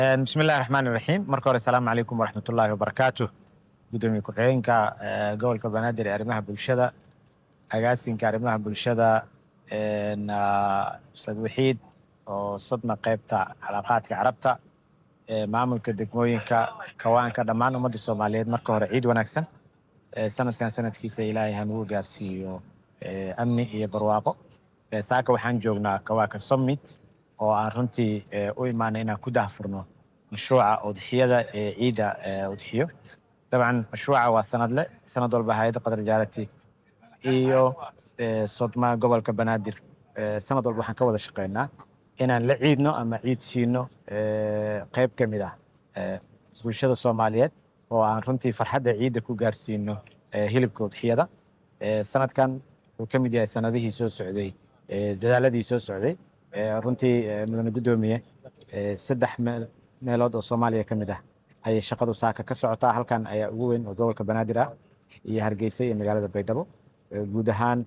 Bismi illahi raxmaan iraxiim. Marka hore, asalaamu calaykum waraxmatullaahi wabarakaatu. Gudoomiye ku-xigeenka gobolka Banaadir ee arrimaha bulshada, agaasinka arrimaha bulshada, Ustaad Waxiid oo SODMA qeybta calaaqaadka Carabta, maamulka degmooyinka, kawaanka, dhammaan ummadda Soomaaliyeed, marka hore ciid wanaagsan. Sanadkan sanadkiisa Ilaahay hanugu gaarsiiyo amni iyo barwaaqo. Saaka waxaan joognaa kawaanka Summit oo aan runtii u imaanay inaan ku daahfurno mashruuca udxiyada ee ciidda udxiyo. Dabcan mashruuca waa sanadle, sanad walba hay'adda Qatar Charity iyo SODMA gobolka Banaadir sanad walba waxaan ka wada shaqeynaa inaan la ciidno ama ciid siino qeyb ka mid ah bulshada Soomaaliyeed oo aan runtii farxadda ciidda ku gaarsiino hilibka udxiyada. Sanadkan wuxuu ka mid yahay sanadihii soo socday, dadaaladii soo socday. Runtii, mudane guddoomiye, 3 meelood oo Soomaaliya ka mid ah ayay shaqadu saaka ka socotaa. Halkan ayaa ugu weyn oo gobolka Banaadir ah, iyo Hargeysa iyo magaalada Baydhabo. Guud ahaan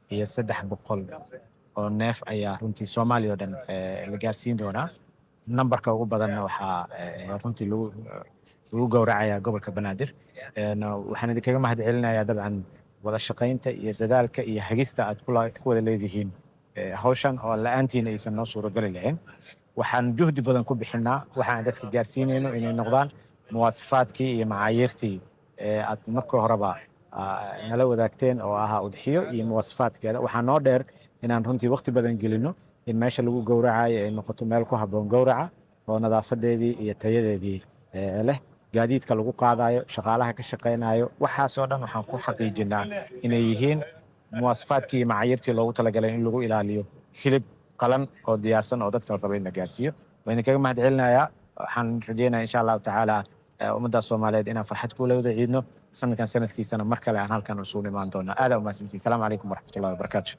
7300 oo neef ayaa runtii Soomaaliya oo dhan la gaarsiin doonaa. Nambarka ugu badanna waxaa runtii lagu gowracayaa gobolka Banaadir. Waxaan idinkaga mahad celinayaa dabcan wada shaqaynta iyo dadaalka iyo hagista aad ku wada leedihiin hawshan oo la-aantiina aysan noo suuragali lahayn. Waxaan juhdi badan ku bixinaa waxaan dadka gaarsiinayno inay noqdaan muwaasifaadkii iyo macaayiirtii aad marka horeba nala wadaagteen oo ahaa udxiyo iyo muwaasifaadkeeda. Waxaa noo dheer inaan runtii waqti badan gelino in meesha lagu gowracayo ay noqoto meel ku habboon gowraca oo nadaafadeedii iyo tayadeedii leh, gaadiidka lagu qaadayo, shaqaalaha ka shaqaynayo, waxaasoo dhan waxaan ku xaqiijinaa inay yihiin muwaasifaadkii iyo macaayirtii loogu talagalay in lagu ilaaliyo hilib qalan oo diyaarsan oo dadka la raba in la gaarsiiyo. Waan idinkaga mahad celinayaa. Waxaan rajeynayaa, insha Allahu tacaala, ummadda Soomaaliyeed inaan farxad kula wada ciidno. Sanadkan sanadkiisana mar kale aan halkan isugu imaan doona. Aad aa umahadsantihin. Asalaamu calaykum waraxmatullahi wabarakaatu.